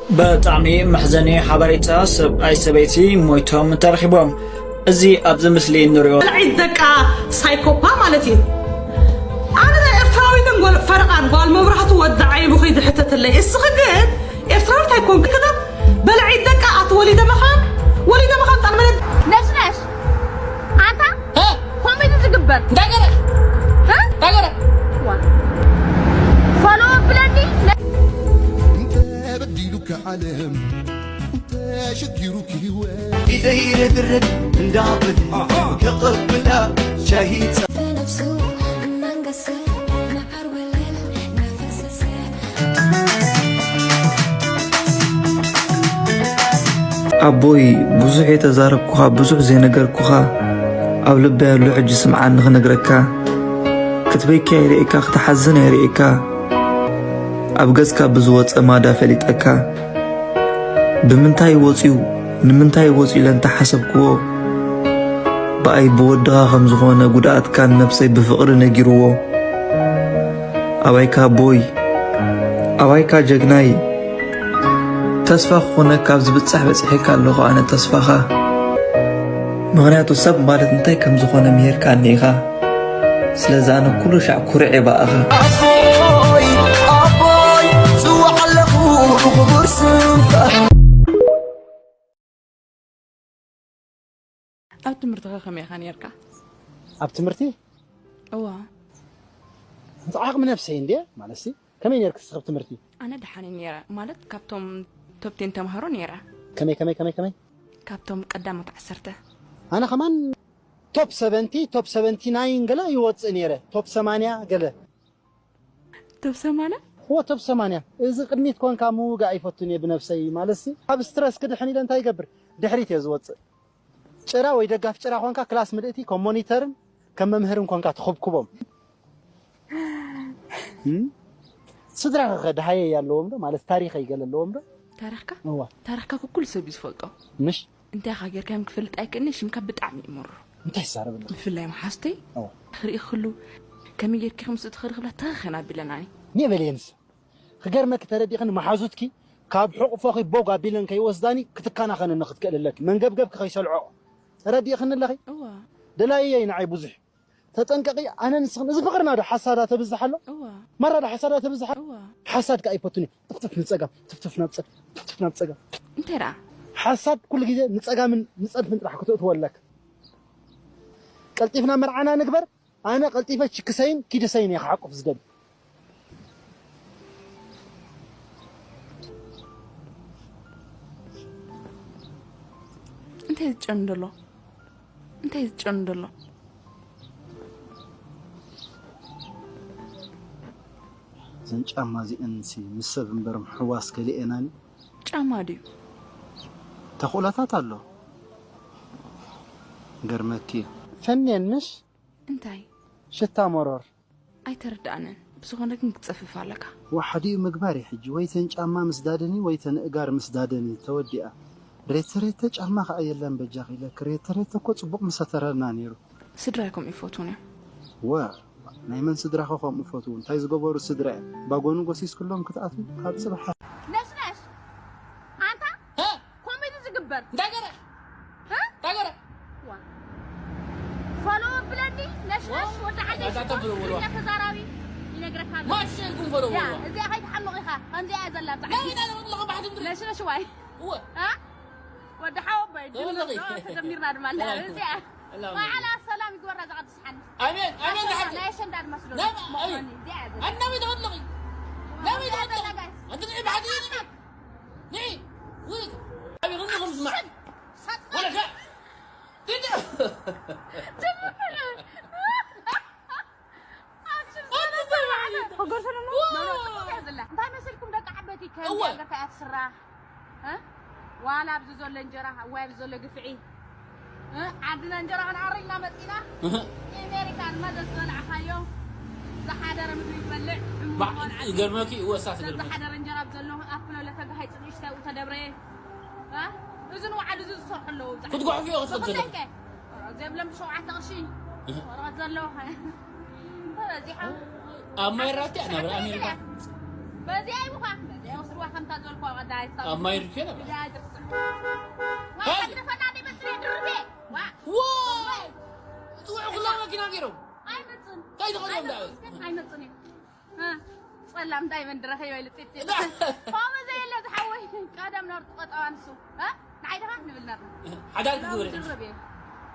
ብጣዕሚ መሕዘኒ ሓበሬታ፣ ሰብኣይ ሰበይቲ ሞይቶም ተረኺቦም። እዚ ኣብዚ ምስሊ እንሪኦ። በልዒት ደቃ ሳይኮፓ ማለት እዩ። ኣነ ናይ ኤርትራዊትን ጎል-፣ ፈረቓን ጓል መብራህቱ ወዲ ዓይቡ ከይዱ ሕተተለይ። እስኺ ግን ኤርትራዊት ኣይኮንክ ክዳ በልዒት ደቃ ኣቲ ወሊደ መኻን፣ ወሊደ መኻን ጣል መለድ ነሽነሽ ኣንታ እ? ኮሜዲ ዝግበር እንታይ ገረ? እ? እንታይ ገረ? ዋ። ፎሎ ብለኒ። ተበዲሉካ ዓለም ተሸጊሩክ ህይወት ኢደይ ርድርድ እንዳብል ከቐብላ ሻሂ ጸ- ኣቦይ፣ ብዙሕ እየ ተዛረብኩኻ፣ ብዙሕ ዘይነገርኩኻ፣ ኣብ ልበይ ኣሎ ሕጂ ስምዓኒ ክነግረካ። ክትበኪ ኣይርእየካ፣ ክትሓዝን ኣይርእየካ፣ ኣብ ገጽካ ብዝወጸ ማዳ ፈሊጠካ። ብምንታይ ወጺኡ፣ ንምንታይ ወጺኡ ኢለ እንተሓሰብክዎ፣ ብኣይ ብወድኻ ከም ዝኾነ ጉድኣትካ ንነብሰይ ብፍቕሪ ነጊርዎ። ኣባይካ ኣቦይ፣ ኣባይካ ጀግናይ፣ ተስፋ ክኾነካ ኣብ ዝብጻሕ በጺሐካ ኣለኹ ኣነ ተስፋኻ። ምኽንያቱ ሰብ ማለት እንታይ ከም ዝኾነ ምሂርካኒ ኢኻ። ስለዚ ኣነ ኩሉ ሻዕ ኩርዕ እየ ብኣኻ። ኣቦይ ኣቦይ ጽዋዕ ኣለኹ ብኽቡር ስምካ። ኣብ ትምህርትኻ ከመይ ኢኻ ነይርካ? ኣብ ትምህርቲ እዋ እቲ ዓቕሚ ነብሰይ እንዴ ማለት ሲ ከመይ ነይርክ ስኸብ ትምህርቲ? ኣነ ደሓን እየ ነይረ፣ ማለት ካብቶም ቶፕቴን ተምሃሮ ነይረ። ከመይ ከመይ ከመይ ከመይ ካብቶም ቀዳሞት ዓሰርተ። ኣነ ከማን ቶፕ ሰቨንቲ ቶፕ ሰቨንቲ ናይን ገለ ይወፅእ ነይረ፣ ቶፕ ሰማንያ ገለ። ቶብ ሰማንያ እዎ ቶብ ሰማንያ። እዚ ቅድሚት ኮንካ ምውጋእ ኣይፈቱን እየ ብነብሰይ። ማለትሲ ካብ ስትረስ ክድሕን ኢለ እንታይ ይገብር? ድሕሪት እየ ዝወፅእ። ጭራ ወይ ደጋፍ ጭራ ኮንካ ክላስ ምልእቲ ከም ሞኒተርን ከም መምህርን ኮንካ ትኹብኩቦም። እም? ስድራኸ ከ ደሃየይ ኣለዎም ዶ? ማለት ታሪኸይ ገለ ኣለዎም ዶ? ታሪኽካ እዋ። ታሪኽካ ኩኩሉ ሰብ እዩ ዝፈልጦ። ምሽ? እንታይ ኢኻ ጌርካዮም ክፈልጥ ኣይክእልን፣ ሽምካ ብጣዕሚ እዩ መሩ። እንታይ ትዛረብ ኣለኻ? ብፍላይ መሓዙተይ ኦ። ክርኢ ክሉ ከመይ ጌርኪ ከምዚ ትኸዲ ክብላ ተኸኸን ኣቢለናኒ። ኔበለየንስ ክገርመኪ ተረዲእኽኒ መሓዙትኪ ካብ ሕቑፎኺ ቦግ ኣቢለን ከይወስዳኒ ክትከናኸነኒ ክትክእል ኣለኪ መንገብገብኪ ከይሰልዖ ተረዲእኽኒ ኣለኺ እዋ ደላይየይ ንዓይ ብዙሕ ተጠንቀቒ ኣነ ንስኽን እዚ ፍቕርና ዶ ሓሳዳ ተብዝሕ ኣሎ እዋ ማራ ዶ ሓሳዳ ተብዝሕ ኣሎ እዋ ሓሳድ ከኣ ኣይፈቱን እዩ ጥፍጥፍ ንጸጋም ጥፍጥፍ ናብ ጸ ጥፍጥፍ ናብ ጸጋም እንታይ ደኣ ሓሳድ ኩሉ ግዜ ንጸጋምን ንጸድፍን ጥራሕ ክትእትዎ ኣለካ ቀልጢፍና መርዓና ንግበር ኣነ ቀልጢፈ ችክሰይን ኪድሰይን እየ ክሓቁፍ ዝደሊ እንታይ ዝጨኑ ደሎ እንታይ ዝጨኑ ደሎ እዘን ጫማ እዚአን ሲ ምስ ሰብ እምበር ምሕዋስ ከሊኤናኒ ጫማ ድዩ ተኽእሎታት ኣሎ ገርመኪ እዩ ፈንየን ምሽ እንታይ ሽታ መሮር ኣይተረድኣንን ብዝኾነ ግን ክትፀፍፍ ኣለካ ዋሓዲኡ ምግባር እዩ ሕጂ ወይ ተን ጫማ ምስዳድን እዩ ወይ ተን እእጋር ምስዳድን እዩ ተወዲኣ ሬተ ሬተ ጫማ ከዓ የለን በጃኺ ኢለኪ ሬተ ሬተ እኮ ፅቡቕ ምሰተረልና ነይሩ ስድራይ ከምኡ ይፈትዉን እዮም ወ ናይ መን ስድራኸ ከምኡ ፈትዉ እንታይ ዝገበሩ ስድራ እዮም ባጎኑ ጎሲስክሎም ክትኣትዉ ካብ ፅባሕ ነሽነሽ ኣንታ ኮሜዲ ዝግበር እንታይ ገረ እንታይ ገረ ዋ። ፎሎ ብለኒ ነሽነሽ ወዲ ዓደይ ኣታ ተብሎ ወሎ። ትግርኛ ተዛራቢ ይነግረካ ኣሎ ማሽ ኢልኩም ፈሎ ያ ወሎ እዚኣ ከይትሓምቕ ኢኻ ከምዚኣ እያ ዘላ ብዛዕባ ናይ ዳለ ወሎ ባሕቲ ምድሪ ነሽነሽ ዋይ እወ ኣ ወዲ ሓወቦይ ወሎ ድምፅ ተደሚርና ድማ ኣላ እዚኣ ኣላ በዓላ ሰላም ይግበራ ዝቐድስ ሓኒ ኣሜን ኣሜን ዝሓ ናይ ኣሸንዳ ድመስሎ ናይ ኣይ እዚኣ እያ ዘላ ኣናበይ ተወለኺ ናበይ ተወለኺ ኣንቲ ንዒ ባሕቲ ንዒ ውይ ኣቤት እንዲኹም ዝስማዕ ወለካ እንታይ መሲልኩም ደቂ ዓበይቲ እወ። ከምዚ ገርካ እያ ትስራሕ እ? ዋላ ኣብዚ ዘሎ እንጀራ እዋይ ኣብዚ ዘሎ ግፍዒ እ? ዓድና እንጀራ ክንዓሪ ኢልና መፂና ኣሜሪካ ድማ ዘዝበላዕካዮ ዝሓደረ ምግቢ ይበልዕ ሕሙም ባዕ- ይኾን ዓዲ። ይገርመኪ እወ እሳት ዘዝሓደረ ይገርመኪ እንጀራ ኣብ ዘሎ ኣፍሎ ለተጋሃይ ፅንእሽታይ ተደብረየ እ? እዚ ንባዕሉ እዚ ዝሰርሑ ኣለዉ ብዛዕባ ክትጓሕፍዮ ክትኽእል ዘለኪ ዝኽእለከ ዘይብሎም ብሸውዓተ ቅርሺ ወረቐት ዘለዎ ተበዚሖም ኣብ ማይ ራቲ ናብ ኣሜሪካ በዚኣ ይቡኻ በዚኣ ይወስድዋ ከምታ ዝበልኩዋ ቀዳማይ ስታፍ ኣብ ማይ ርከ ነበር። ያ ድርስ ሄይ! ተፈና ዲበጽሪ ድርቤ ዋ ዋይ! እቲ ውዑ ኩላ መኪና ገይሮም። ኣይመጽን እንታይ ትኸዶ እንዳበል? ኣይመጽን እዩ እ፣ ጸላም ዳይመንድ ረኸ ይበል ጥጥ እዳ! ፋመ ዘየለ ዝሓወይ ቀደም ነርቱ ቀጠዋ ንሱ እ፣ ንዓይ ደኻ ንብል ነርና ሓዳር ክግበር እዩ። ድርቤ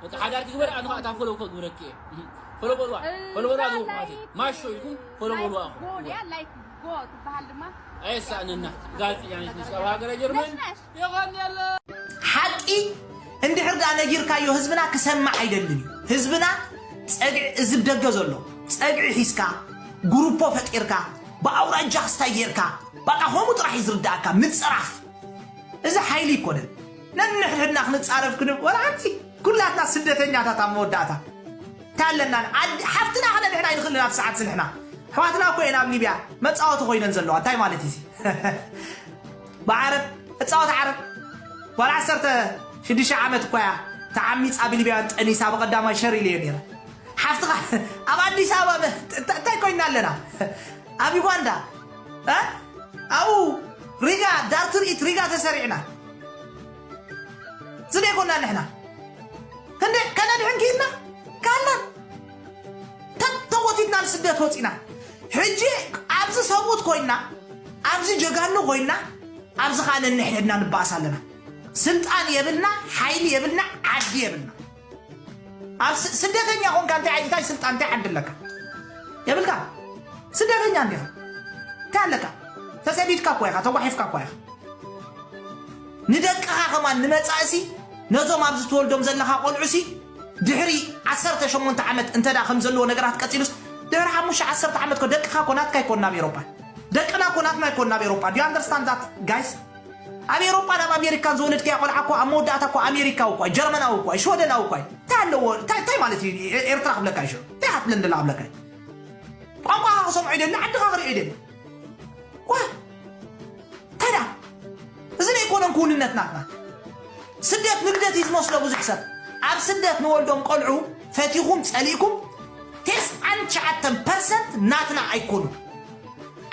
በቃ ሓዳር ክግበር ኣነ ኸዓ እታ ፎሎ ክግብረኪ እየ። ፎሎ በልዋ። ፎሎ በልዋ ዝብሉ ማለት እዩ። ማሾ ኢልኩም ፎሎ በልዋ። ጎ ድያ ላይክ ጎ ትበሃል ድማ ኣየሳእነና። ጋዜጠኛ ነሽ ንስካ ኣብ ሃገረ ጀርመን ነሽ የቐንየለ። ሓቂ እንድሕር ደኣ ነጊርካዮ ህዝብና ክሰምዕ ኣይደልን እዩ። ህዝብና ጸግዒ፣ እዚ ብደገ ዘሎ ጸግዒ ሒዝካ፣ ግሩፖ ፈጢርካ፣ ብኣውራጃ ክስታይ ጌርካ፣ በቃ ከምኡ ጥራሕ እዩ ዝርዳእካ። ምጽራፍ እዚ ሓይሊ ይኮነን። ነንሕድሕድና ክንጻረፍ ክንብ ወላ ሓንቲ ኩላትና ስደተኛታት ኣብ መወዳእታ እንታይ ኣለና? ዓዲ ሓፍትና ከነድሕን ኣይንኽእልን። ኣብ ሰዓት ንሕና ኣሕዋትና እኮ እየን ኣብ ሊብያ መጻወቲ ኮይነን ዘለዋ። እንታይ ማለት እዩ እዚ? ብዓረብ እጻወት ዓረብ ጓል ዓሰርተ ሽዱሽተ ዓመት እኳ እያ ተዓሚጻ ብሊብያውያን ጠኒሳ ብቐዳማይ ሸር ኢለዮ ነይረ። ሓፍትኻ ኣብ ኣዲስ ኣበባ እንታይ ኮይና ኣለና? ኣብ ዩጋንዳ እ? ኣብኡ ሪጋ ዳር ትርኢት ሪጋ ተሰሪዕና ዝደይኮና ንሕና እንዴ ከነድሕን ክኢልና ካላን ተተጎቲትና ንስደት ወፂና ሕጂ ኣብዚ ሰብኡት ኮይና ኣብዚ ጀጋኑ ኮይና ኣብዚ ከዓ ነንሕድሕድና ንበኣስ ኣለና። ስልጣን የብልና፣ ሓይሊ የብልና፣ ዓዲ የብልና። ኣብ ስ- ስደተኛ ኮንካ እንታይ እንታይ ስልጣን እንታይ ዓዲ ኣለካ የብልካ። ስደተኛ እንዲኻ እንታይ ኣለካ? ተሰዲድካ እኳ ኢኻ፣ ተጓሒፍካ እኳ ኢኻ። ንደቅኻ ከማን ንመጻእሲ ነዞም ኣብዚ ትወልዶም ዘለኻ ቆልዑሲ ድሕሪ ዓሰርተ ሸሞንተ ዓመት እንተ ደኣ ከም ዘለዎ ነገራት ቀጺሉስ ድሕሪ ሓሙሽተ ዓሰርተ ዓመት ኮ ደቅኻ ኮ ናትካ ይኮን ናብ ኤሮፓ ደቅና ኮ ናትና ይኮን ናብ ኤሮፓ። Do you understand that guys? ኣብ ኤሮፓን ኣብ ኣሜሪካን ዝወለድካያ ቆልዓ እኮ ኣብ መወዳእታ እኮ ኣሜሪካዊ እኳ ጀርመናዊ እኳ ሽወደናዊ እኳ እንታይ ኣለዎ እንታይ እንታይ ማለት እዩ? ኤርትራ ክብለካ ይሽዑ እንታይ ሃትለን ደላ ክብለካ እዩ። ቋንቋኻ ክሰምዖ ይደሊ ዓድኻ ክሪኦ ይደሊ። ዋ እንታይ ደኣ እዚ ናይ ኢኮኖም ክውንነት ናትና ስደት ንግደት እዩ ዝመስሎ ብዙሕ ሰብ ኣብ ስደት ንወልዶም ቆልዑ ፈቲኹም ጸሊእኩም ተስዓን ትሽዓተን ፐርሰንት ናትና ኣይኮኑ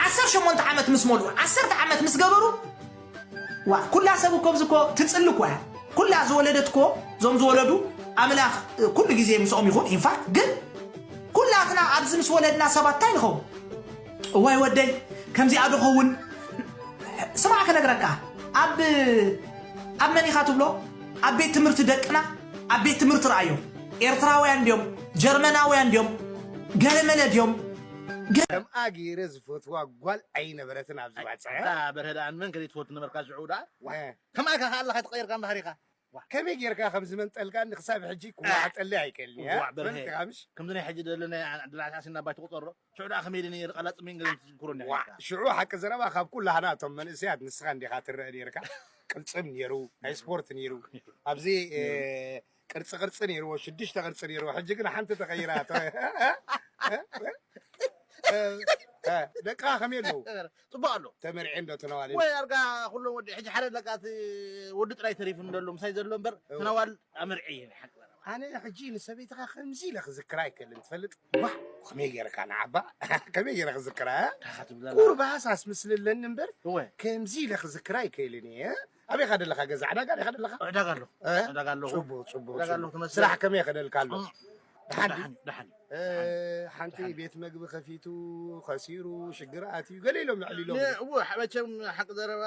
ዓሰርተ ሸሞንተ ዓመት ምስ መልኡ ዓሰርተ ዓመት ምስ ገበሩ ዋ ኩላ ሰብ እኮ ብዚ እኮ ትጽሊ እኮ እያ ኩላ ዝወለደት እኮ እዞም ዝወለዱ ኣምላኽ ኩሉ ግዜ ምስኦም ይኹን ኢንፋክት ግን ኩላትና ኣብዚ ምስ ወለድና ሰባት እንታይ ንኸውን እዋይ ወደይ ከምዚኣ ዶ ኸውን ስማዕ ክነግረካ ኣብ ኣብ መን ኢኻ ትብሎ ኣብ ቤት ትምህርቲ ደቅና ኣብ ቤት ትምህርቲ ረኣዮም ኤርትራውያን ድዮም ጀርመናውያን ድዮም ገለመለ ድዮም ከምኣ ገይረ ዝፈትዋ ጓል ኣይነበረትን ኣብ ዝበፅሐ እታ በርሀ ደኣ ንመን ከደይ ትፈቱ ነበርካ ዝዕው ደኣ ዋ፣ ከማካ ከኣለካ ተቐይርካ እንዳሃሪኻ ከመይ ጌርካ ከም ዝመንጠልካኒ ክሳብ ሕጂ ክዋሕጠለይ ኣይክእልን እያ ዋ፣ በርሀ። ፈልጥካ ምሽ ከምዚ ናይ ሕጂ ደለና ድላዕታ ሲና ባይ ትቁጠሮ ሽዑ ደኣ ከመይ ኢለ ነይረ ቀላጽመይ ገለ ትዝክሮ እንዲኻ ዋ፣ ሽዑ ሓቂ ዘረባ ካብ ኩላህና እቶም መንእሰያት ንስኻ እንዲኻ ትረአ ነይርካ ቅልጽም ነይሩ ናይ ስፖርት ነይሩ ኣብዚ እ፣ ቅርፂ ቅርፂ ነይርዎ ሽዱሽተ ቅርፂ ነይርዎ ሕጂ ግን ሓንቲ ተቐይራ ተ- እ፣ እ፣ ደቅኻ ከመይ ኣለዉ ጽቡቅ ኣሎ ተመርዔ እንዶ ተነዋል ወይ ኣርጋ ኩሎም ወዲ ሕጂ ሓደ ኣለካ እቲ ወዲ ጥራይ ተሪፉ እንደሎ ምሳይ ዘሎ እምበር ተነዋል ኣመርዒ እየ ሓቂ ዘረባ ኣነ ሕጂ ንሰበይትኻ ከምዚ ኢለ ክዝክራ ኣይክእልን ትፈልጥ ዋ ከመይ ገይርካ ንዓባ ከመይ ገይረ ክዝክራ ካኻ ትብለላ ቁርባስ ኣስምስልለኒ እምበር እወ ከምዚ ኢለ ክዝክራ ኣይክእልን እየ ኣበይኻ ደለኻ ገዛ ዕዳጋ ዲኻ ደለኻ ዕዳጋ ኣለኹ እ? ዕዳጋ ኣለኹ ፅቡቅ ፅቡቅ ዕዳጋ ኣለኹ ፅቡቅ። ትመስል ስራሕ ከመይ ከደልካ ኣሎ እም። ድሓን ደሓን እዩ ደሓን እዩ እ፣ ሓንቲ ቤት መግቢ ከፊቱ ከሲሩ ሽግር ኣትዩ ገለ ኢሎም ልዕሊ ኢሎም እወ ሓበቸም ሓቂ ዘረባ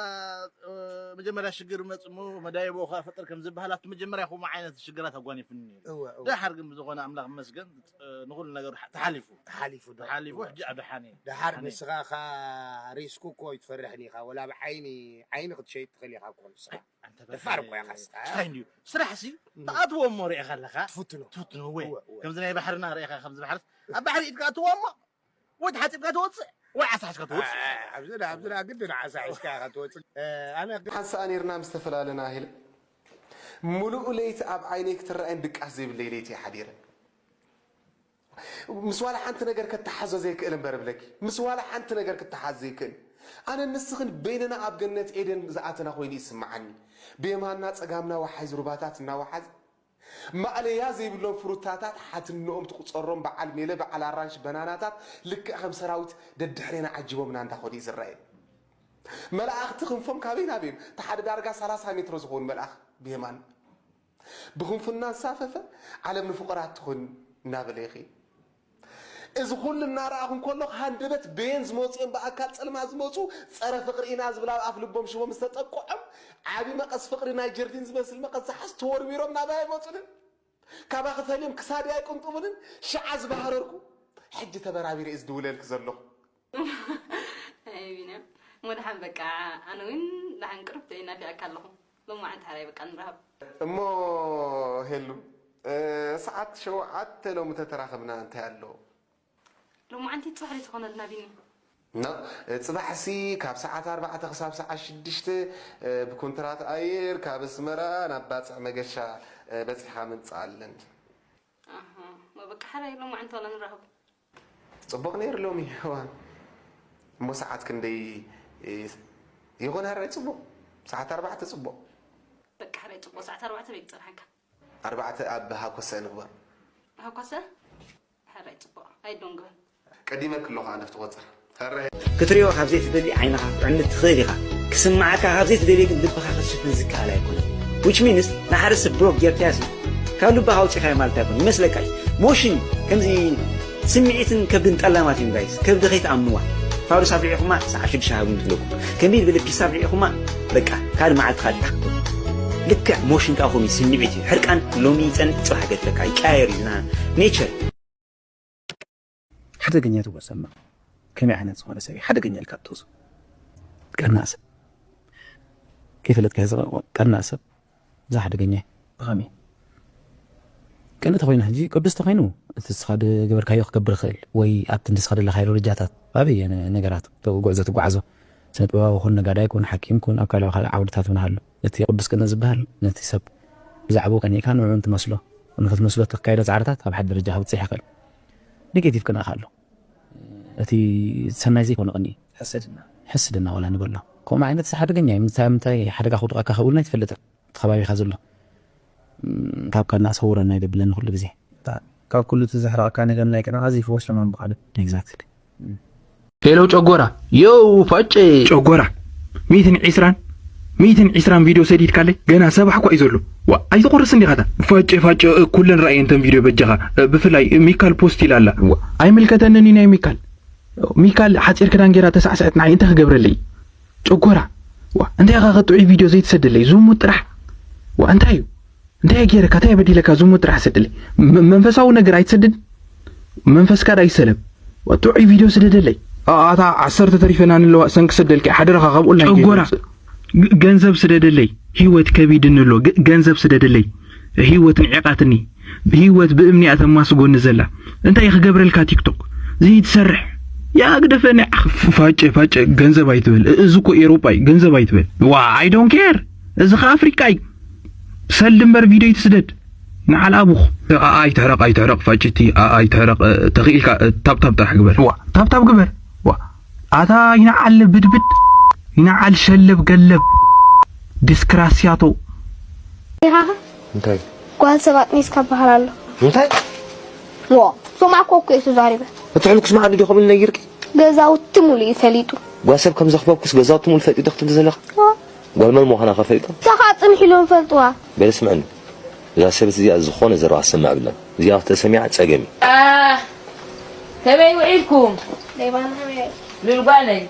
እ፣ መጀመርያ ሽግር መፅሞ መዳየቦ ከፈጥር ከም ዝበሃል ኣብቲ መጀመርያ ከምኡ ዓይነት ሽግራት ኣጓኒፍኒ ነይሩ እወ እወ ደሓር ግን ብዝኾነ ኣምላኽ መስገን እ፣ ንኹሉ ነገር ተሓሊፉ ተሓሊፉ ዶ ተሓሊፉ ሕጂ ኣብ ደሓን እየ ድሓር ደሓን እየ። ንስኻ ኻ ሪስክ እኮ ይትፈርሕን ኢኻ ወላ ብዓይኒ ዓይኒ ክትሸይጥ ትኽእል ኢኻ እኮ ንስኻ ኣንተ ደፋር በርሀ፣ እኮ ኢኻ እስኻ። እንታይ እንድዩ ስራሕሲ ተኣትዎ እሞ ርኢኻ ኣለኻ ትፍትኖ ትፍትኖ ወይ እወ፣ እወ። ከምዚ ናይ ባሕርና ርኢኻ ከምዚ ባሕርስ ኣብ ባሕሪ ኢድካ ኣትዎ እሞ ወይ ተሓፂብካ ትወፅእ ወይ ዓሳ ሓዝካ ትወፅእ ኣብዚ ኣብዚ ግድን ዓሳ ሒዝካ ኢኻ ትወፅእ እ፣ ኣነ ሓንሳኣ ነይርና ምስ ተፈላለና ሄለ ምሉእ ለይቲ ኣብ ዓይነይ ክትረኣይን ድቃስ ዘይብለይ ለይቲ እየ ሓዲረ ምስ ዋላ ሓንቲ ነገር ከተሓዞ ዘይክእል እምበር እብለኪ ምስ ዋላ ሓንቲ ነገር ክተሓዝ ዘይክእል ኣነ ንስኽን በይንና ኣብ ገነት ኤደን ዝኣተና ኮይኑ ይስምዓኒ ብየማንና ጸጋምና ወሓይዝ ሩባታት እናወሓዝ ማእለያ ዘይብሎም ፍሩታታት ሓትንኦም ትቁጸሮም በዓል ሜለ በዓል ኣራንሽ በናናታት ልክዕ ከም ሰራዊት ደድሕሬና ዓጂቦምና እንዳኸዱ እዩ ዝረኣየኒ መላእኽቲ ክንፎም ካበይ ናበይ? እቲ ሓደ ዳርጋ ሰላሳ ሜትሮ ዝኸውን መልኣኽ ብየማን ብኽንፉ እናንሳፈፈ፣ "ዓለም ንፍቑራት ትኹን" እናበለ ይኸይድ። እዚ ኩሉ እናረኣኹ እንከለኹ፣ ሃንደበት በየን ዝመፁ እዮም ብኣካል ጸልማት ዝመፁ፣ ጸረ ፍቕሪ ኢና ዝብል ኣብ ኣፍ ልቦም ሽቦ ምስ ተጠቅዖም፣ ዓቢ መቐስ ፍቕሪ ናይ ጀርዲን ዝመስል መቐስ ዝሓዝ ተወርዊሮም ናባይ ኣይመፁንን። ካባኺ ፈልዮም ክሳደይ ኣይቅንጥቡንን። ሽዓ ዝባህረርኩ፣ ሕጂ ተበራቢረ እየ ዝድውለልኪ ዘለኹ። ኣይ ቢንያም፣ እሞ ደሓን በቃ፣ ኣነ እውን ደሓን ቅርብቲ እየ ናፊቐካ ኣለኹ። ሎማዓንቲ ሓራይ በቃ ንራኸብ። እሞ ሄሉ፣ እ፣ ሰዓት ሸውዓተ ሎሚ ተተራኸብና እንታይ ኣሎ? ሎማዓንቲ ጽባሕ ዶ ትኾነልና ቢኒ? ኖ፣ እ፣ ጽባሕሲ ካብ ሰዓት ኣርባዕተ ክሳብ ሰዓት ሽዱሽተ፣ እ፣ ብኮንትራት ኣየር ካብ ኣስመራ ናብ ባጽዕ መገሻ፣ እ፣ በጺሕካ ምምጻእ ኣለኒ። ኣሃ፣ እሞ በቃ ሓራይ ሎማዓንቲ ዋላ ንራኸብ። ጽቡቕ ነይሩ ሎሚ። እዋ። እሞ ሰዓት ክንደይ ይኾን? ሕራይ ጽቡቕ። ሰዓት ኣርባዕተ ጽቡቕ። በቃ ሕራይ ጽቡቕ። ሰዓት ኣርባዕተ በይ ክጸንሓካ። ኣርባዕተ ኣብ ሃኮሰ ንግበር። ሃኮሰ? ሕራይ ጽቡቕ። ኣይዶን ግበር። ቀዲመ ክሎ ከኣ ነፍቲ ቆጽር። ሕራይ ክትሪኦ ካብ ዘይትደሊ ዓይንኻ ክትዕንድ ትኽእል ኢኻ። ክስምዓካ ካብ ዘይትደልዮ ግን ልብኻ ክትሽፍን ዝከኣል ኣይኮነን። Which means ንሓደ ሰብ ብሎክ ጌርካያሲ ካብ ልብኻ ኣውጺኻዮ ማለት ኣይኮነን። ይመስለካ እዩ። ሞሽን ከምዚ ስምዒትን ከብድን ጠላማት እዮም ጋይስ። ከብዲ ከይትኣምንዋ። ፋሩስ ኣብሊዕኹማ ሰዓት ሽዱሽተ ሃቡኒ ትብለኩም። ከመይ ዝበለ ፒስ ኣብሊዕኹማ በቃ ካልእ መዓልቲ ካልእ ታክቶ። ልክዕ ሞሽን ከኣ ከምኡ እዩ፣ ስምዒት እዩ። ሕርቃን ሎሚ ይጸንሕ ጽባሕ ገድፈካ ይቀያየር እዩ ና ኔቸር። ሓደገኛ ትወሰማ ከመይ ዓይነት ዝኾነ ሰብ እዩ ሓደገኛ ኢልካ ትወስዶ? ቀናእ ሰብ ከይፈለጥካ ዝቐ-፣ ቀናእ ሰብ እዛ ሓደገኛ እዩ። ብኸመይ? ቅንእ ተኾይኑ ሕጂ ቅዱስ ተኾይኑ እቲ ንስኻ ዝገበርካዮ ክገብር ይኽእል ወይ ኣብቲ ንስኻ ዘለኻዮ ደረጃታት ኣበየ ነ-፣ ነገራት ጉዕዞ ትጓዓዞ ስነ ጥበባዊ ኩን ነጋዳይ ኩን ሓኪም ኩን ኣብ ካልእ ካልእ ዓውድታት እውን ሃሎ። እቲ ቅዱስ ቅንእ ዝበሃል ነቲ ሰብ ብዛዕባኡ ቀኒእካ ንዕኡ እንትመስሎ ንክትመስሎ እተካይዶ ጻዕርታት ኣብ ሓደ ደረጃ ከብጽሕ ይኽእል። ኔጌቲቭ ቅንእ ኣሎ። እቲ ሰናይ ዘይኮነ ቅንኢ። ሕስድና። ሕስድና ዋላ ንበሎ። ከምኡ ዓይነት ሓደገኛ እዩ። ምንታይ፣ ምንታይ ሓደጋ ክውድቐካ ከብሉና ኣይትፈልጥን። እቲ ከባቢኻ ዘሎ። እም፣ ካብ ቀናእ ሰውረና ይደብለኒ ኩሉ ግዜ። ካብ ኩሉ እቲ ዘሕርቐካ ነገር ናይ ቅንእ ኣዚ ይፍወስ ለማን ብኻደ። ኤግዛክትሊ። ሄሎ ጨጎራ፣ ዮው ፋጨ። ጨጎራ፣ ሚእትን ዒስራን፣ ሚእትን ዒስራን ቪድዮ ሰዲድካለይ፣ ገና ሰባሕ እኳ እዩ ዘሎ። ዋ፣ ኣይትቑርስ እንዲኻ እታ። ፋጨ፣ ፋጨ፣ እ፣ ኩለን ረኣየን እተን ቪድዮ በጃኻ። እ፣ ብፍላይ፣ እ፣ ሚካል ፖስት ኢላ ኣላ። ዋ፣ ኣይምልከተንን እዩ ናይ ሚካል። ሚካል ሓጺር ክዳን ጌራ ተሳዕስዐት ንዓይ እንታይ ክገብረለይ? ጨጎራ፣ ዋ፣ እንታይ ኢኻ ጥዑይ ቪድዮ ዘይትሰደለይ? ዝሙት ጥራሕ። ዋ፣ እንታይ እዩ? እንታይ ገይረካ? እንታይ በዲለካ? ዝሙት ጥራሕ ሰደለይ። መ-፣ መንፈሳዊ ነገር ኣይትሰድን? መንፈስካ ዳ ይሰለም። ዋ፣ ጥዑይ ቪድዮ ስደደለይ። ኣ-፣ ኣታ ዓሰርተ ተሪፈና ንለዋ፣ ሰን ክሰደልኪ፣ ሓደራኻ ካብ ኦንላይን ጨጎራ፣ ገይሩ ግ-፣ ገንዘብ ስደደለይ። ህይወት ከቢድኒ ኣሎ። ግ-፣ ገንዘብ ስደደለይ። ህይወት ንዒቓትኒ። ህይወት ብእምኒ እያ ተማስጎኒ ዘላ። እንታይ ክገብረልካ ቲክቶክ? ዘይትሰርሕ። ያ ግደፈኒ። ዓኽ፣ ፍ-፣ ፋጨ፣ ፋጨ፣ ገንዘብ ኣይትበል። እ-፣ እዚ እኮ ኤውሮጳ እዩ። ገንዘብ ኣይትበል። ዋ፣ I don't care። እዚ ኸ ኣፍሪቃ እዩ። ሰልዲ እምበር ቪድዮ ይትስደድ። ንዓል ኣቡኽ። ኣ-፣ ኣይትሕረቕ፣ ኣይትሕረቕ፣ ፋጭቲ፣ ኣ-፣ ኣይትሕረቕ፣ እ፣ ተኽኢልካ፣ እ፣ ታብታብ ጥራሕ ግበር። ዋ፣ ታብታብ ግበር። ዋ፣ ኣታ ይንዓል ብድብድ፣ ይንዓል ሸለብ ገለብ፣ ዲስክራስያቶ። ኢኻ ኸ? እንታይ? ጓል ሰብ ኣጥኒስካ በሃል ኣሎ። እንታይ? ዋ፣ ሰማዕኮ እኮ እየ ተዛሪበ። እቲ ሕልኩስ መዓዱ ዲኹም ነጊርኪ? ገዛውቲ ሙሉ እዩ ፈሊጡ። ጓል ሰብ ከም ዘኽበብኩስ ገዛውቲ ሙሉ ፈሊጡ ዶ ክትብሊ ዘለኻ? ዋ። ጓል መን ምዃና ከ ፈሊጡ? ንሳኻ ጽንሕ ኢሎም ፈልጥዋ። በለ ስምዕኒ። እዛ ሰበይቲ እዚኣ ዝኾነ ዘረባ ክትሰምዕ የብላን። እዚኣ ተሰሚዓ ጸገም እዩ። አ፣ ከመይ ውዒልኩም? ደይባና ከመይ? ሉል ጓለይ፣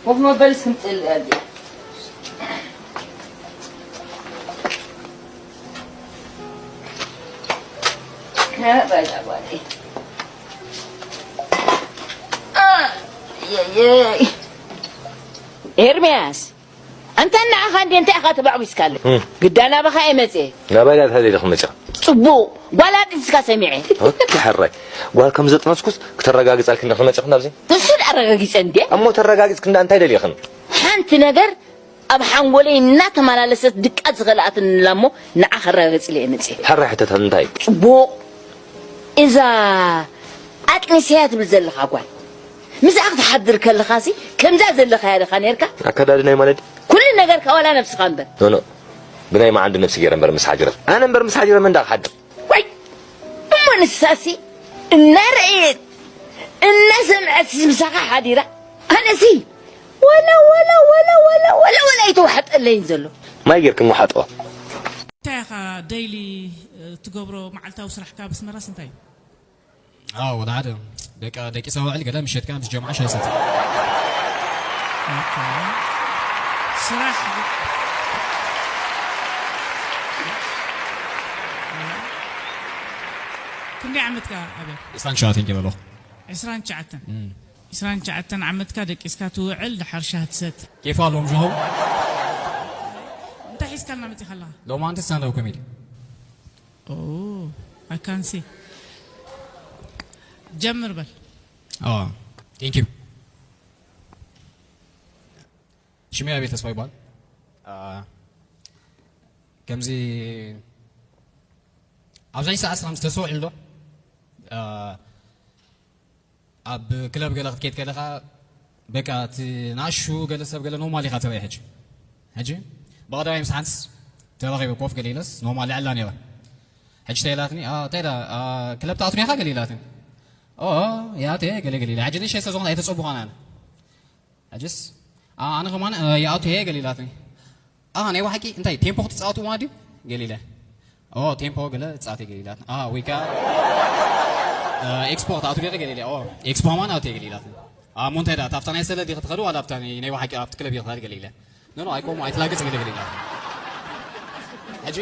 ኮፍ መበልስ ክምጽእ እየ። አ፣ በላ ጓለይ። አ፣ የየይ። ኤርምያስ፣ ኣንታ ንዓኻ እንዴ እንታይ ኢኻ ተባዕቢስካለ? እም። ግዳ ናባኻ እየ መጽየ። ናባይ ዳ እንታይ ደሊኺ መጺኻ? ጽቡቕ፣ ጓል ኣጥንስካ ሰሚዐ። ኦኬ፣ ሕራይ። ጓል ከም ዘጥነስኩስ ክተረጋግጻልኪ እንዳ ክመጽእኽን ኣብዚ? ንሱ ዳ ኣረጋጊጸ እንዴ? እሞ ተረጋጊጽኪ እንዳ እንታይ ደሊኽን? ሓንቲ ነገር ኣብ ሓንጎለይ እናተመላለሰት ድቃ ዝኸልኣትንላ እሞ ንዓ ከረጋግጽለ እየ መጽየ። ሕራይ ሕተት እንታይ? ጽቡቕ። እዛ ኣጥኒሰያ ትብል ዘለኻ ጓል፣ ምስኣ ክትሓድር ከለኻሲ ከምዛ ዘለኻያ ዲኻ ኔርካ? ኣከዳድናይ ማለት? ኩሉ ነገርካ ዋላ ነብስኻ እምበር። ኖ፣ ኖ። ብናይ መዓንዲ ነብሲ ገይረ እምበር ምስ ሓጅረት። ኣነ እምበር ምስ ሓጅረት መን ደኣ ክሓድር? ዋይ! እሞ ንሳሲ እናረኣየት እናሰምዐት ምሳኻ ሓዲራ። ኣነሲ ወላ ወላ ወላ ወላ ወላ ወላ ኣይተዋሕጠለይን ዘሎ። ማይ ጌርክን ወሓጥዋ። እንታይ ኢኻ ደይሊ ትገብሮ መዓልታዊ ስራሕካ ኣብ ኣስመራስ እንታይ እዩ? اه ولا عادة. በቃ ደቂሰ ውዕል ገለ ምሸት ከኣ ምስ ጀምዓ ሻሂ ሰቲ ስራሕ ክንደይ ዓመትካ ኣብያ? ኢስታን ሻቲን ገበሎ ዕስራን ትሽዓተን ዕስራን ትሽዓተን ዓመትካ ደቂስካ ትውዕል ድሓር ሻሂ ትሰቲ كيف حالهم جهو እንታይ ሒዝካልና መፂኻ ኣለኻ? لو ما انت ستاند اب كوميدي I can see ጀምር በል اه ثانك يو ሽመይ ኣቤል ተስፋ ይባል ከምዚ ኣብዛኝ ሰዓት ስራም ዝተሰውዕ ኣሎ ኣብ ክለብ ገለ ክትከይድ ከለኻ በቃ እቲ ናሹ ገለ ሰብ ገለ ኖርማል ኢኻ ትርኢ ሕጂ ሕጂ ብቐዳማይ ምስ ሓንስ ተራኺበ ኮፍ ገለ ኢለስ ኖርማል ልዕላ ነይረ ሕጂ ተይላትኒ እንታይ ዳ ክለብ ትኣቱ ዲኻ ገለ ኢላትኒ ያተ ገለ ገለ ኢላ ሕጂ ንእሽተይ ስለዝኾነ ኣይተፀቡኻን ኣነ ሕጅስ ኣነ ከማን ይኣቱ እየ ገለ ኢላትኒ። ኣሃ ናይ ብሓቂ እንታይ ቴምፖ ክትፃወቱ ማለት ድዩ ገለ ኢለ ኦ ቴምፖ ገለ ፃወት እየ ገለ ኢላትኒ። ኣሃ ወይ ከዓ ኤክስፖ ክትኣቱ ዲኺ ገለ ኢለ ኦ ኤክስፖ ከማን ኣቱ እየ ገለ ኢላትኒ። ኣሞ እንታይ ደኣ ታብታ ናይ ሰለ ዲኺ ትኸዲ ዋላ ኣብታ ናይ ናይ ብሓቂ ኣብቲ ክለብ ኢኺ ትኸዲ ገለ ኢለ ኖ ኖ ኣይኮም ኣይትላገፅ ገለ ገለ ኢላትኒ። ሕጂ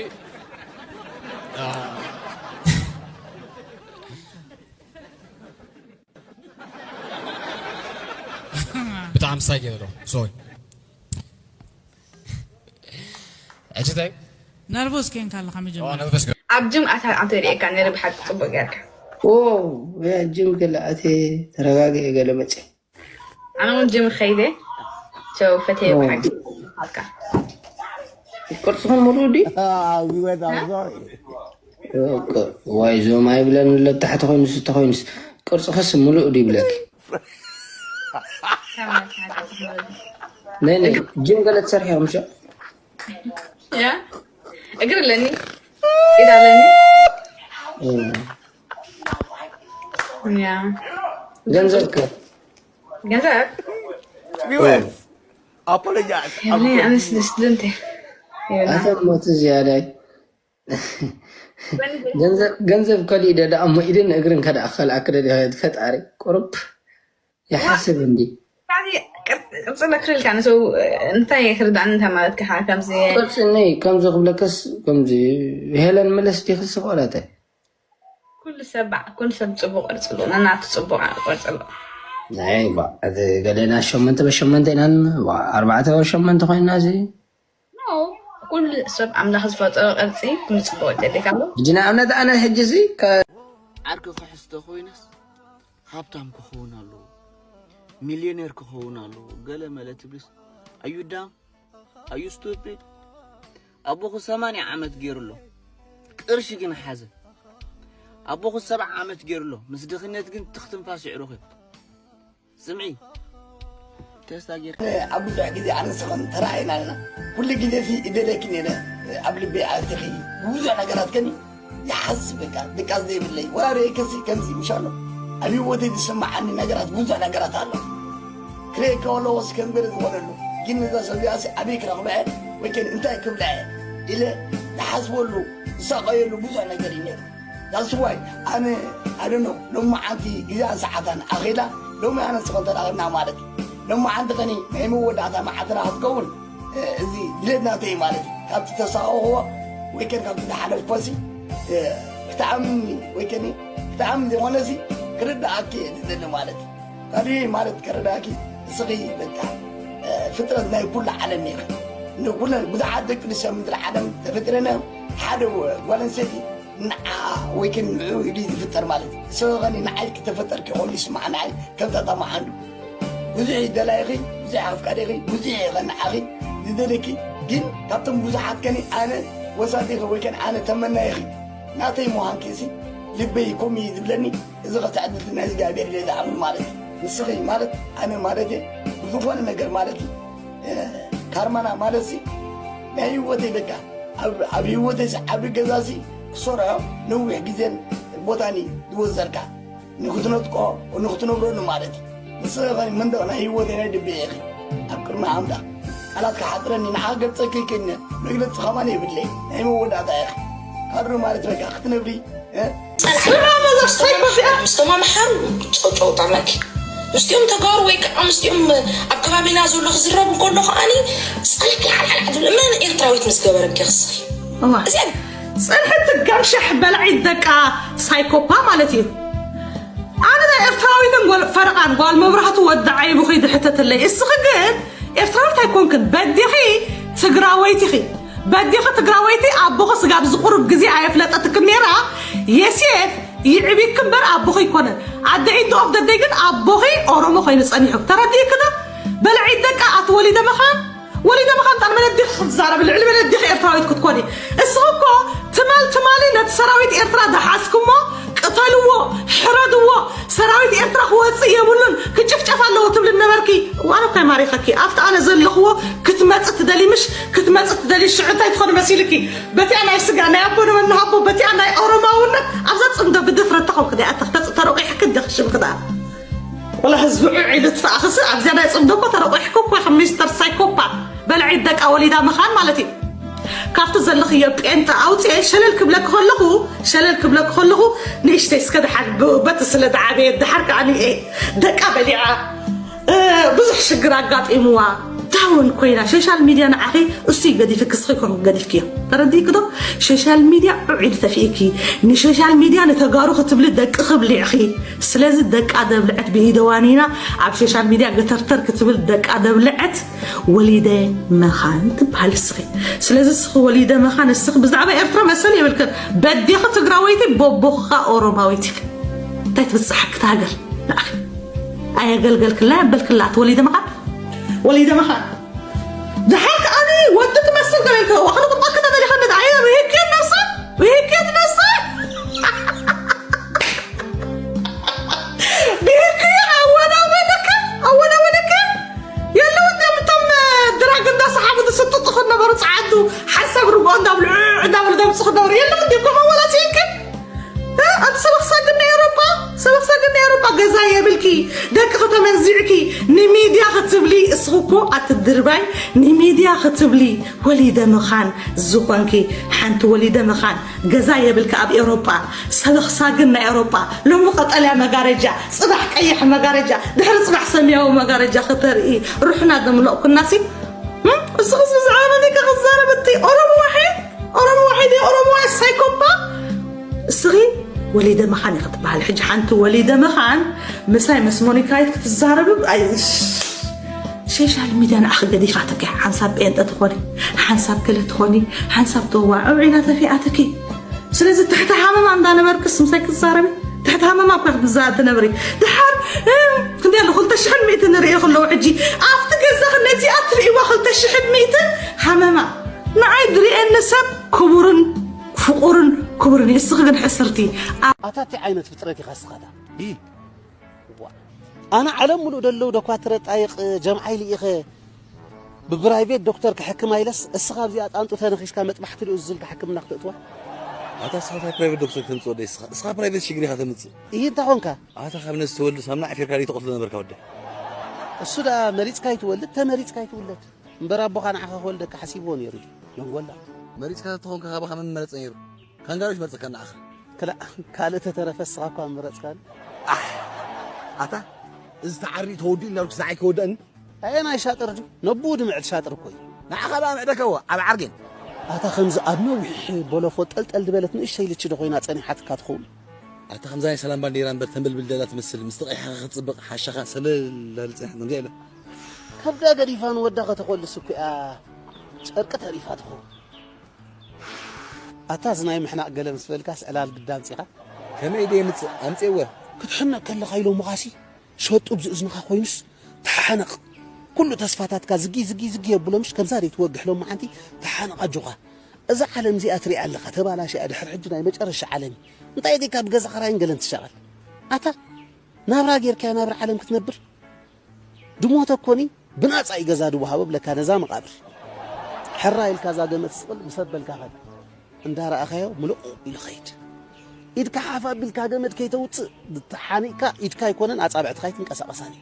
ብጣዕሚ ሳይ ገይረ ሶሪ ሕጂ እንታይ ነርቮስ ኬንካ ኣለኻ መጀመርያ ነርቨስ ኣብ ጅም ኣታ ኣንተ ሪኤካ ነይረ ብሓቂ ጽቡቅ ጌርካ ኦ ያ ጅም ገለ ኣተ ተረጋግኤ ገለ መፀ ኣነ እውን ጅም ከይደ ቸው ፈተየ ብሓቂ ኣልካ ቅርፅኽን ሙሉእ ድዩ We went outside. ዋይ ዞም ኣይብለን ለብ ታሕቲ ኮይኑስ እንተ ኮይኑስ ቅርፅኽስ ሙሉእ ድዩ ይብለኪ ነይ ነይ ጅም ገለ ትሰርሒ ኢኹም ሸ ያ እግር ኣለኒ ኢድ ኣለኒ ያ ገንዘብ ከ ገንዘብ We went. Apologize. ያኔ ኣነስ ስቱደንት ኣተ ሞት ዝያዳይ ገንዘብ ከሊእ ደኣ እሞ ኢድን እግርን ከደኣ ከልኣክ ደሊኻ ፈጣሪ ቁሩብ ይሓስብ እንዲ ቅርፂ ለክፍልካ ንሰው እንታይ ክርዳእኒ እንታይ ማለት ከ ከምዚ ቅርፂ ነይ ከምዚ ክብለከስ ከምዚ ሄለን መለስ ዲክስ ቆለተ ኩሉ ሰብ በዓ ኩሉ ሰብ ፅቡቅ ቅርፂ ኣሎ ነናቱ ፅቡቅ ቅርፂ ኣሎ ናይ ባ እቲ ገሌና ሸመንተ በሸመንተ ኢና ኣርባዕተ በሸመንተ ኮይና እዚ ኩሉ ሰብ ኣምላኽ ዝፈጠሮ ቅርፂ ንፅቡቅ ይደልየካ ኣሎ ሕጂ ንኣብነት ኣነ ሕጂ እዚ ዓርኪ ክሕዝተ ኮይነስ ሃብታም ክኸውን ኣለዎ ሚልዮኔር ክኸውን ኣለዎ ገለ መለ ትብልስ ኣዩ ዳም ኣዩ ስቱፒድ ኣቦኹ ሰማንያ ዓመት ገይሩ ኣሎ ቅርሺ ግን ሓዘ ኣቦኹ ሰብዓ ዓመት ገይሩ ኣሎ ምስ ድኽነት ግን ትኽትንፋስ ይዕሩኺ ስምዒ ተስታ ጌርካ ኣብ ብዙሕ ግዜ ኣነ ንስኽን ተራኣይና ኣለና ኩሉ ግዜ ሲ እደለኪ ነይረ ኣብ ልበይ ኣቲኺ ብዙሕ ነገራት ከኒ ይሓስብ በቃ ድቃስ ዘይብለይ ወላ ርእየክሲ ከምዚ ምሻሎ ኣብ ህይወተይ ዝስምዓኒ ነገራት ብዙሕ ነገራት ኣሎ ክርእየካ ከለኹ ሲ ከምገለ ዝኾነሉ ግን ነዛ ሰብ እዚኣ ሲ ኣበይ ክረኽባ እየ ወይ ከን እንታይ ክብላ እየ ኢለ ዝሓስበሉ ዝሳቐየሉ ብዙሕ ነገር እዩ ነይሩ That's why ኣነ ኣደኖ ሎማዓንቲ ግዜኣን ሰዓታን ኣኺላ ሎሚ ኣነ ንስኽን ተራኺብና ማለት እዩ። ሎማዓንቲ ኸኒ ናይ መወዳእታ መዓልትና ክትከውን እዚ ድሌት ናተይ እዩ ማለት እዩ። ካብቲ ተሳቐኽዎ ወይ ከን ካብቲ ዝሓለፍኮሲ ክትኣምኒ ወይ ከኒ ክትኣምን ዘይኮነሲ ክርድኣኪ እየ ዝደሊ ማለት እዩ። ካልእ ማለት ከረዳእኪ እስኺ በቃ ፍጥረት ናይ ኩሉ ዓለም ኢኺ። ንኩለን ብዙሓት ደቂ ኣንስትዮ ምድሪ ዓለም ተፈጢረን እዮም። ሓደ ጓል ኣንስተይቲ ንዓ ወይ ከ ንዕኡ ኢሉ እዩ ዝፍጠር ማለት እዩ። ንስኺ ኸኒ ንዓይ ክተፈጠርኪ ከሎ ይስማዕ ንዓይ ከም ተጠማዓንዱ ብዙሕ እዩ ደላይኺ፣ ብዙሕ ኣፍቃሪኺ፣ ብዙሕ እዩ ኸ ንዓኺ ዝደልየኪ። ግን ካብቶም ብዙሓት ከኒ ኣነ ወሳዲኺ ወይ ከን ኣነ ተመናይኺ ናተይ ምዃንኪ እሲ ልበይ ከምኡ እዩ ዝብለኒ። እዚ ኸ ትዕድልቲ ናይ እግዚኣብሔር ኢለ ዝኣምን ማለት እዩ። ንስኺ ማለት ኣነ ማለት እየ ብዝኾነ ነገር ማለት እዩ። ካርማና ማለት ሲ ናይ ህይወተይ በቃ ኣብ ህይወተይ ሲ ዓቢ ገዛ ሲ ክሰርሖ ነዊሕ ግዜን ቦታን እዩ ዝወሰድካ ንክትነጥቆ ንክትነብረሉ ማለት እዩ። ንስኺ ኸ መንደቕ ናይ ህይወተይ ናይ ልበይ ኢኺ። ኣብ ቅድሚ ዓምዳ ቃላት ክሓጽረኒ ንዓ ገብጸኪ ይክእልነ መግለጺ ከማን የብለይ ናይ መወዳእታ ኢኻ ካድሩ ማለት በቃ ክትነብሪ እ? ስማ መዘር ሳይኮ እዚኣ ምስቶም ኣምሓሩ ጨውጨው ጣላኪ ምስቲኦም ተጋሩ ወይ ከዓ ምስቲኦም ኣብ ከባቢና ዘሎ ክዝረቡ ከሎ ከዓኒ ጸለኪ ሓልሓልሓ ትብል መን ኤርትራዊት ምስ ገበረኪ ክስኺ እዋ እዚኣ ጽንሕቲ ጋምሻሕ በላዒት ደቃ ሳይኮፓ ማለት እዩ። ኣነ ናይ ኤርትራዊትን ጓል ፈረቓን ጓል መብራህቱ ወዲ ዓይቡ ከይዲ ሕተተለይ። እስኺ ግን ኤርትራዊት ኣይኮንክን በዲኺ ትግራወይቲ ኢኺ። በዲኺ ትግራወይቲ ኣቦኺ ስጋብ እዚ ቁሩብ ግዜ ኣየፍለጠትክን ነይራ። የሴፍ ይዕቢክ እምበር ኣቦኺ ኣይኮነን። ኣደ ኢንዶ ኦፍ ደደይ ግን ኣቦኺ ኦሮሞ ኮይኑ ጸኒሑ ተረዲእክዶ? በላዒት ደቃ ኣቲ ወሊደ መኻን ወሊደ መኻን ጣል መለዲኽ ክትዛረብ ልዕሊ መለዲኽ ኤርትራዊት ክትኮኒ እስኺ እኮ ትማል ትማሊ ነቲ ሰራዊት ኤርትራ ዝሓዝክሞ ቅተልዎ ሕረድዎ ሰራዊት ኤርትራ ክወፅእ የብሉን ክጭፍጨፍ ኣለዎ ትብሊ ነበርኪ እዋን እኳ ይማሪኸኪ ኣብቲ ኣነ ዘለኽዎ ክትመፅ ትደሊ ምሽ ክትመፅ ትደሊ ሽዑ እንታይ ትኾኒ መሲልኪ በቲኣ ናይ ስጋ ናይ ኣቦ ንመንሃቦ በቲኣ ናይ ኦሮማውነት ኣብዛ ፅምዶ ብድፍረት ተኾንክ ዲኣ ተረቂሕክ ዲኽሽምክ ዲኣ ወላ ህዝቢ ዑዕ ኢሉ ትፋእኽሲ ኣብዚኣ ናይ ፅምዶ እኮ ተረቂሕኩ እኮ ኢኺ ሚስተር ሳይኮፓት በልዒት ደቃ ወሊዳ ምኻን ማለት እዩ ካብቲ ዘለኽዮ ጴንጠ ኣውፅኤ ሸለል ክብለኪ ከለኹ ሸለል ክብለኪ ከለኹ ንእሽተይ እስከ ድሓር በቲ ስለ ዝዓበየት ድሓር ከዓ ንኤ ደቃ በሊዓ ብዙሕ ሽግር ኣጋጢምዋ ዳውን ኮይና ሶሻል ሚድያ ንዓኺ እሱ ገዲፍኪ እስኺ ኮንኩ ገዲፍክዮ ተረዲእኪ ዶ ሶሻል ሚድያ ዑዒድ ተፊእኪ ንሶሻል ሚድያ ንተጋሩ ክትብሊ ደቂ ክብሊዕኺ ስለዚ ደቃ ደብልዐት ብኢደዋኒና ኣብ ሶሻል ሚድያ ገተርተር ክትብል ደቃ ደብልዐት ወሊደ መኻን ትበሃል እስኺ ስለዚ እስኺ ወሊደ መኻን እስኺ ብዛዕባ ኤርትራ መሰል የብልክን በዴኺ ትግራወይቲ ቦቦኻ ኦሮማዊት ኢኺ እንታይ ትብፅሓክቲ ሃገር ንዓኺ ኣየገልገልክላ የበልክላ ኣቲ ወሊደ መኻን ወሊደ መኻን ድሓር ከዓኒ ወዲ ትመስል ገበልከ ዋኽሪ ቁጣ ከተበሊኸ ንድዓየ ብህክየት ነብሳ ብህክየት ነብሳ ብህክየ ኣወናወነከ ኣወናወነከ የለውን ድዮም እቶም ድራግ እንዳሰሓቡ ዝስጥጡ ከነበሩ ፀዓዱ ሓንሳብ ርግኦ እንዳብሉ እንዳብሉ ደምፁ ከነበሩ የለውን ድዮም ከምኡ ወላ ሲኢንከ ኣቲ ሰበኽ ሳግን ናይ ኤሮጳ ሰበኽ ሳግን ናይ ኤሮጳ ገዛ የብልኪ ደቂ ከተመንዚዕኪ ንሚድያ ክትብሊ እስኺ እኮ ኣቲ ድርባይ ንሚድያ ክትብሊ ወሊደ ምኻን ዝኾንኪ ሓንቲ ወሊደ ምኻን ገዛ የብልኪ ኣብ ኤሮጳ ሰበኽ ሳግን ናይ ኤሮጳ ሎሚ ቀጠልያ መጋረጃ ጽባሕ ቀይሕ መጋረጃ ድሕሪ ጽባሕ ሰማያዊ መጋረጃ ከተርኢ ሩሕና ደምለቕኩናሲ እስኺ ብዛዕባ መን ኢካ ክዛረብ እቲ ኦሮሞ ዋሒድ ኦሮሞ ዋሒድ ኦሮሞ ሳይኮፓ እስኺ ወሊደ መኻን ኢኺ ትበሃል ሕጂ ሓንቲ ወሊደ መኻን ምሳይ ምስ ሞኒካይት ክትዛረብ ሸሻል ሚድያ ንዓኺ ገዲፋትኪ ሓንሳብ ጴንጠ ትኾኒ ሓንሳብ ገለ ትኾኒ ሓንሳብ ተዋዕው ዒላ ተፊኣትኪ ስለዚ ትሕቲ ሃመማ እንዳነበርክስ ምሳይ ክትዛረቢ ትሕቲ ሃመማ እኳ ክትዛረብ ትነብሪ ድሓር ክንደይ ኣሎ ክልተ ሽሕን ሚእትን ንርኢ ከለዉ ሕጂ ኣብቲ ገዛኺ ነዚኣ ትርእይዋ ክልተ ሽሕን ሚእትን ሃመማ ንዓይ ዝርእየኒ ሰብ ክቡርን ፍቑርን ክቡርን እዩ። እስኺ ግን ሕስርቲ። ኣታ እንታይ ዓይነት ፍጥረት ኢኻ እስኻታ? ኣነ ዓለም ሙሉእ ደለዉ ደኳትረ ጣይቕ ጀምዓይ ልኢኸ ብፕራይቬት ዶክተር ክሕክማ ኢለስ እስኻ ኣብዚኣ ጣንጡ ተነኺስካ መጥባሕቲ ልኡ ዝዝልካ ሕክምና ክተእትዋ? ኣታ እስኻ ታይ ፕራይቬት ዶክተር ክተምፅእ ወደይ እስኻ እስኻ ፕራይቬት ሽግር ኢኻ ተምፅእ። ይህ እንታ ኾንካ? ኣታ ካብ ነዚ ተወልድ ሳምና ዓፊርካ ደይ ተቐትሎ ነበርካ ወደይ። እሱ ደኣ መሪፅካ ይትወልድ ተመሪፅካ ይትውለድ። እምበር ኣቦኻ ንዓኻ ክወልደካ ሓሲብዎ ነይሩ እዩ። ደንጎላ። መሪጽካ ተኾንካ ካባኻ መን መረጸ ነይሩ? ካንጋሮሽ መርጸካ ንዓኻ። ክላእ ካልእ ተተረፈ እስኻ እኳ ምረጽካኒ። ኣሕ! ኣታ እዚ ተዓሪቕ ተወዲኡ ኢልናልኩ ዝዓይ ከወደእኒ። ኣየናይ ሻጥር ድዩ? ነብኡ ድምዕድ ሻጥር እኮ እዩ። ንዓኻ ደኣ ምዕደካዎ ኣብ ዓርጌን። ኣታ ከምዚ ኣብ ነዊሕ ቦሎፎ ጠልጠል ዝበለት ንእሽተይ ልቺ ዶ ኮይና ጸኒሓትካ ትኸውን? ኣታ ከምዛ ናይ ሰላም ባንዴራ እምበር ተንበልብል ደላ ትመስል ምስቲ ቀይሓኻ ክትጽብቕ ሓሻኻ ሰለል ዳብል ጸኒሓት ንሪኣ ኢለ። ከብዳ ገዲፋ ንወዳ ከተኾልስ እኮ እያ ጨርቂ ተሪፋ ትኸውን። ኣታ እዚ ናይ ምሕናቕ ገለ ምስ በልካስ ዕላል ግዳ ኣምጺኻ። ከመይ ድየ ምጽእ ኣምጽኤወ። ክትሕነቕ ከለኻ ኢሎምኻሲ ሸጡብ ዝእዝንኻ ኮይኑስ ተሓነቕ። ኩሉ ተስፋታትካ ዝጊ ዝጊ ዝጊ የብሎ ምሽ ከምዛ ደይትወግሕ ሎሚ ሓንቲ ተሓነቕ ኣጆኻ። እዛ ዓለም እዚኣ ትሪኣ ኣለኻ ተባላሽያ ድሕሪ ሕጂ ናይ መጨረሻ ዓለም እዩ። እንታይ ጌካ ብገዛኻ ራይን ገለን ትሻቐል። ኣታ ናብራ ጌርካያ ናብራ ዓለም ክትነብር ድሞተ ኮኒ ብናጻ እዩ ገዛ ድወሃቦ ብለካ ነዛ መቓብር ሕራ ኢልካ እዛ ገመት ስቕል ምስ ኣበልካ ኸድ እንዳረኣኻዮ ምሉቕ ኢሉ ኸይድ ኢድካ ሓፍ ኣቢልካ ገመድ ከይተውፅእ ተሓኒቕካ ኢድካ ኣይኮነን ኣጻብዕትኻ ኣይትንቀሳቐሳን እዩ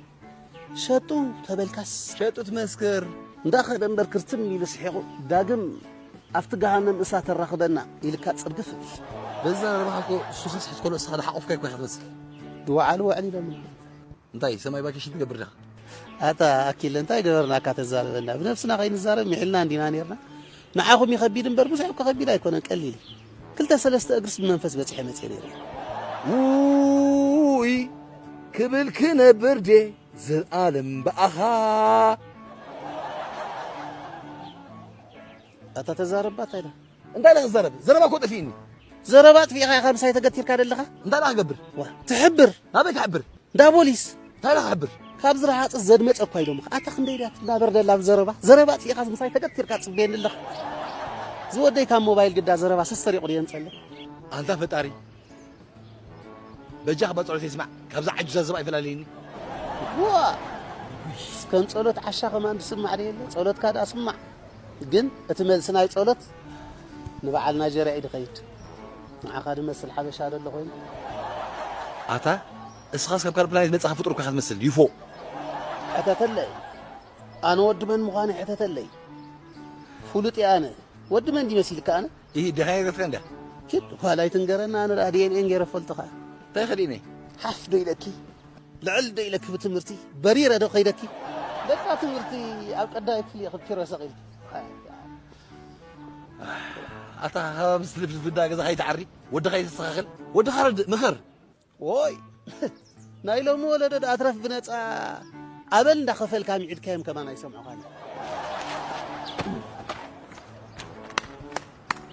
ሸጡ ተበልካስ? ሸጡ ትመስክር። እንዳኸደ እምበር ክርትም ኢሉ ስሒቑ፣ ዳግም ኣብቲ ገሃነም እሳት ተራኽበና ኢልካ ጽርግፍ። በዛ ረባኻ እኮ ሱሰስ ሕትኮሎ እስኻ ዝሓቆፍካ እኮ ኢኻ ትመስል። ይወዓሉ ውዕል ኢሎምና። እንታይ ሰማይ ቫኬሽን ትገብር ዲኻ? ኣታ ኣኪለ እንታይ ገበርናካ ተዛረበና? ብነብስና ከይንዛረብ ምሒልና እንዲና ኔርና። ንዓኹም ይኸቢድ እምበር ብዙሕ እኮ ከቢድ ኣይኮነን፣ ቀሊል እዩ። ክልተ ሰለስተ እግርስ ብመንፈስ በጺሐ መጽየ ነይረ። ውይ ክብል ክነብር ድየ ዘልኣለም ብኣኻ። ኣታ ተዛረባ እንታይ ኢላ? እንታይ ኢለ ክዛረብ? ዘረባ እኮ ጠፊእኒ። ዘረባ ኣጥፊእኻ ኢኻ ምሳይ ተገቲርካ ደለኻ? እንታይ ኢለ ክገብር? ዋ፣ ትሕብር። ናበይ ክሕብር? እንዳ ፖሊስ። እንታይ ኢለ ክሕብር? ካብ ዝረሃጽ ዘድመጸ እኳ ኢሎምኻ። ኣታ ክንደይ ድያ ትናበር ደላ ብዘረባ? ዘረባ ኣጥፊእኻ ምሳይ ተገቲርካ ትጽበየኒ ኣለኻ። ዝወደይ ካብ ሞባይል ግዳ ዘረባ ሰሰሪቑ ድየ ምጸለ? ኣንታ ፈጣሪ። በጃኻ ባጽዕሎተይ ስማዕ። ካብዛ ዓጁዛ ዘባ ኣይፈላለየኒ። ዋ! ከም ጸሎት ዓሻ ከማን ዝስማዕ ድየ? ጸሎትካ ደኣ ስማዕ። ግን እቲ መልሲ ናይ ጸሎት ንበዓል ናይጀርያ እዩ ድኸይድ። ንዓኻ ድመስል ሓበሻ ደሎ ኮይኑ። ኣታ እስኻስ ካብ ካልእ ፕላኔት መጻኻ ፍጡር እኮ ኢኻ ትመስል፣ ዩፎ። ሕተተለይ። ኣነ ወዲ መን ምዃነይ ሕተተለይ። ፍሉጥ እየ ኣነ። ወዲ መን ድዩ መሲልካ ኣነ? ይህ ደሃይ ረፍካ እንዳ። ኪድ፣ ዋላ ኣይትንገረና፣ ኣነ ደኣ ዲ ኤን ኤ ን ገይረ ፈልጥኻ። እንታይ ከዲነ? ሓፍ ዶ ኢለኪ? ልዕል ዶ ኢለኪ ብትምህርቲ? በሪረ ዶ ከይደኪ? በቃ ትምህርቲ ኣብ ቀዳማይ ክፍሊ ኢኺ ፒሮ ሰቒልኪ። ኣታ ሃባብ ዝትልፍልፍ እንዳ ገዛ ከይትዓሪ፣ ወድኻ ይተስተኻኽል። ወድኻ ረድእ፣ ምኸር። ዎይ፣ ናይ ሎሚ ወለዶ ደኣ ኣትረፍ ብነጻ ኣበል እንዳኸፈልካ ሚዒድካዮም ከማን ኣይሰምዑኻን።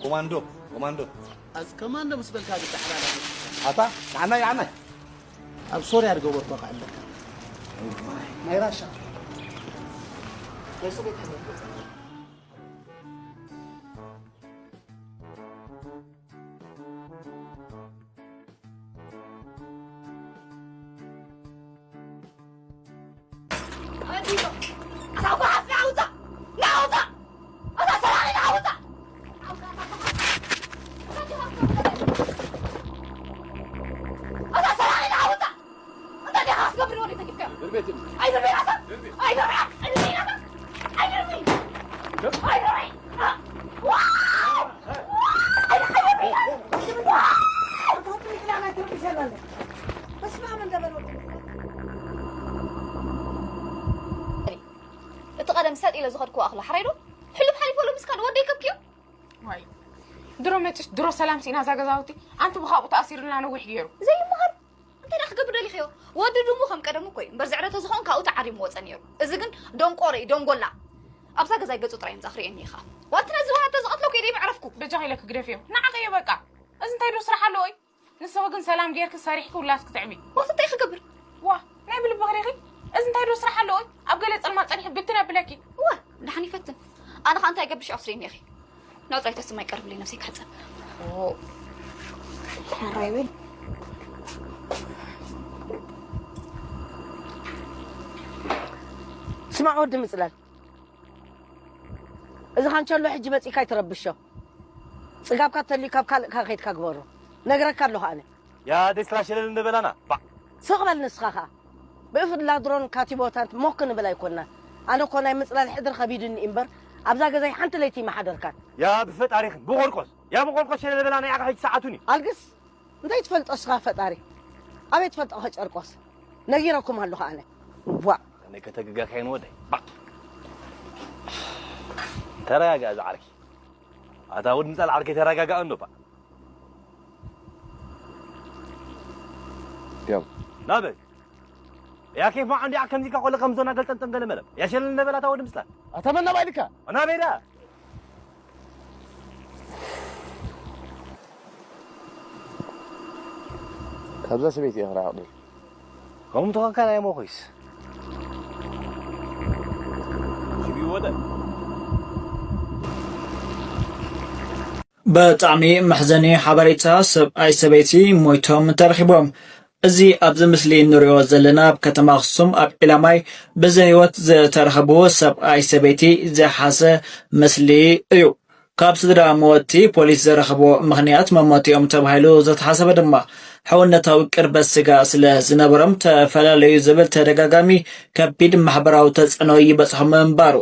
ኮማንዶ፣ ኮማንዶ። ኣዝ ኮማንዶ ምስ በልካ ብተሓላለኸ። ኣታ፣ ንዓናይ፣ ንዓናይ። ኣብ ሶርያ ዝገበርኩ ከዕለካ። ናይ ራሻ። ናይ ሶቪየት ሕብረት። እቲ ቀደም ሰጥ ኢለ ዝኸድክዎ ኣኽላ ሓራይ ዶ? ሕሉፍ ሓሊፎ ሎምስካ ንወደይ ከብክዮ? ዋይ፣ ድሮ መጺስ፣ ድሮ ሰላም ሲና እዛ ገዛውቲ። ኣንቲ ብኻብኡ ተኣሲሩልና ነዊሕ ገይሩ። ዘይመሃር እንታይ ደኣ ክገብር ደሊኽዮ? ወዲ ድሙ ከም ቀደሙ እኮ እዩ። እምበር ዝዕረ ተዝኸውን ካብኡ ተዓሪሙ ወጸ ነይሩ። እዚ ግን ደንቆሮ እዩ፣ ደንጎላ። ኣብዛ ገዛይ ገጹ ጥራይ እዮም ዘኽርየኒ ኢኻ። ዋንቲ ነዚ ወሃብ ተዝቐትሎ ከይደ መዕረፍኩ። በጃኺ ኢለኪ ግደፍዮ። ንዓኺ እየ በቃ። እዚ እንታይ ዶ ስራሕ ኣለዎ እዩ? ንስኺ ግን ሰላም ጌርኪ ሰሪሕኪ ውላድኪ ትዕቢ። ዋት እንታይ ክገብር? ዋ፣ ናይ ብልቢ ክሪኺ? እዚ እንታይ ዶ ስራሕ ኣለዎ? ኣብ ገለ ጸልማት ጸኒሑ ብትን ኣብለኪ። ዋ፣ ደሓን ይፈትን። ኣነ ኸኣ እንታይ ገብሽ ኣስሪኒ ኢኺ። ናውጻይ ተስማይ ቀርብለይ ነብሰይ ክሕጸብ። ኦ፣ ሕራይ በል። ስማዕ ወዲ ምጽላል። እዚ ካንቸሎ ሕጂ መጺእካ ኣይትረብሾ። ጽጋብካ ተልዩ ካብ ካልእ ከ ከይድካ ግበሮ። ነግረካ ኣለኹ ኣነ። ያ ደስራ ሸለል እንደ በላና። ባዕ። ስቕ በል ንስኻ ኸኣ። ብእፍላ ድሮን ካቲቦታንት ሞክ ንብል ኣይኮንናን። ኣነ እኮ ናይ ምጽላል ሕድሪ ከቢዱኒ እምበር ኣብዛ ገዛይ ሓንቲ ለይቲ ይመሓደርካን። ያ ብፈጣሪኽን ብቆርቆስ። ያ ብቆርቆስ ሸለል በላ ናይ ዓኻ ሕጂ ሰዓቱን እዩ። ኣልግስ። እንታይ ትፈልጦ እስኻ ፈጣሪ? ኣበይ ትፈልጦ ከ ጨርቆስ? ነጊረኩም ኣለኹ ኣነ። ቧዕ። ከመይ ከተግጋካይን ወደይ? ባዕ። ተረጋጋ እዛ ዓርኪ። ኣታ ወድ ምጻል ዓርከይ ተረጋጋ እንዶ ባዕ። ያው። ናበይ? ያ ኬፍ ማዓ እንዲያ ከምዚ ከ ኮለ ከም ዞና ገልጠምጠም ገለ መለም። ያ ሸለል እንደ በላ ኣታ ወድ ምጽላል። ኣታ መን ናባይ ኢልካ? ናበይ ዳ? ካብዛ ሰበይቲ እየ ክረሓቕ ደልየ። ከምኡ ተኾንካ ናይ ሞኾይስ? ሽግር ይወደ። ብጣዕሚ መሕዘኒ ሓበሬታ፣ ሰብኣይ ሰበይቲ ሞይቶም ተረኺቦም። እዚ ኣብዚ ምስሊ እንሪኦ ዘለና ኣብ ከተማ ኣኽሱም ኣብ ዒላማይ ብዘይ ህይወት ዝተረኸቡ ሰብኣይ ሰበይቲ ዝሓዘ ምስሊ እዩ። ካብ ስድራ መወቲ ፖሊስ ዘረኸቦ ምኽንያት መሞቲኦም ተባሂሉ ዝተሓሰበ ድማ ሕውነታዊ ቅርበት ስጋ ስለ ዝነበሮም ተፈላለዩ ዝብል ተደጋጋሚ ከቢድ ማሕበራዊ ተጽዕኖ ይበጽሖም ምንባሩ፣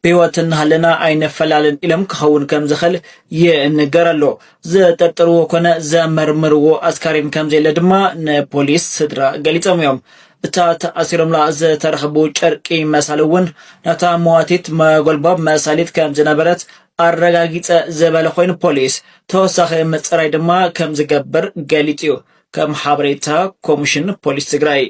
ብህይወት እናሃለና ኣይንፈላለን ኢሎም ክኸውን ከም ዝኽእል ይንገር ኣሎ። ዝጥርጥርዎ ኮነ ዘመርምርዎ ኣስካሬን ከም ዘየለ ድማ ንፖሊስ ስድራ ገሊጾም እዮም። እታ ተኣሲሮምላ ዝተረኽቡ ጨርቂ መሳሊ እውን ናታ መዋቲት መጎልባብ መሳሊት ከም ዝነበረት ኣረጋጊጸ ዝበለ ኮይኑ፣ ፖሊስ ተወሳኺ ምጽራይ ድማ ከም ዝገብር ገሊጹ እዩ። ከም ሓበሬታ ኮሚሽን ፖሊስ ትግራይ።